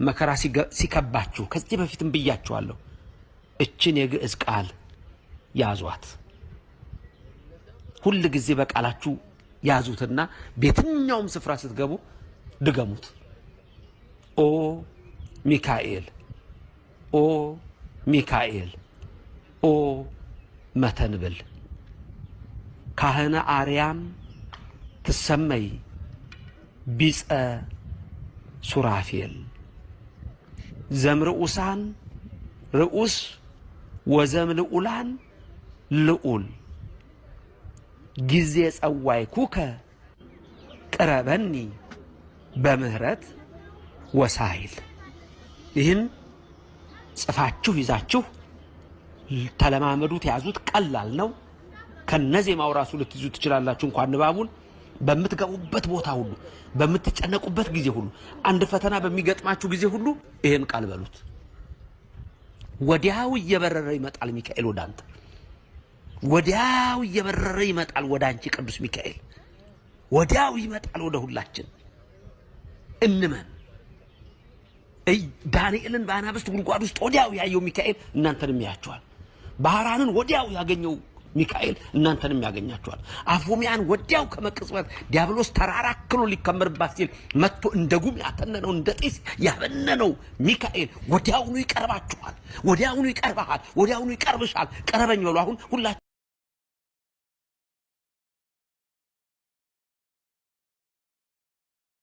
መከራ ሲከባችሁ ከዚህ በፊትም ብያችኋለሁ፣ እችን የግዕዝ ቃል ያዟት። ሁል ጊዜ በቃላችሁ ያዙትና በየትኛውም ስፍራ ስትገቡ ድገሙት። ኦ ሚካኤል፣ ኦ ሚካኤል፣ ኦ መተንብል ካህነ አርያም ትሰመይ ቢጸ ሱራፌል ዘምርዑሳን ርዑስ ወዘምልዑላን ልዑል ጊዜ ጸዋይኩከ ቅረበኒ በምህረት ወሳይል። ይህን ጽፋችሁ ይዛችሁ ተለማመዱት፣ ያዙት። ቀላል ነው። ከነዜማው ራሱ ልትይዙ ትችላላችሁ። እንኳን ንባቡን በምትገቡበት ቦታ ሁሉ፣ በምትጨነቁበት ጊዜ ሁሉ፣ አንድ ፈተና በሚገጥማችሁ ጊዜ ሁሉ ይህን ቃል በሉት። ወዲያው እየበረረ ይመጣል ሚካኤል ወደ አንተ። ወዲያው እየበረረ ይመጣል ወደ አንቺ ቅዱስ ሚካኤል። ወዲያው ይመጣል ወደ ሁላችን። እንመን። ዳንኤልን በአናብስት ጉድጓድ ውስጥ ወዲያው ያየው ሚካኤል እናንተንም ያያችኋል። ባህራንን ወዲያው ያገኘው ሚካኤል እናንተንም ያገኛችኋል። አፎሚያን ወዲያው ከመቅጽበት ዲያብሎስ ተራራ አክሎ ሊከመርባት ሲል መጥቶ እንደ ጉም ያተነነው እንደ ጢስ ያበነነው ሚካኤል ወዲያውኑ ይቀርባችኋል። ወዲያውኑ ይቀርባሃል። ወዲያውኑ ይቀርብሻል። ቀረበኝ በሉ። አሁን ሁላችሁ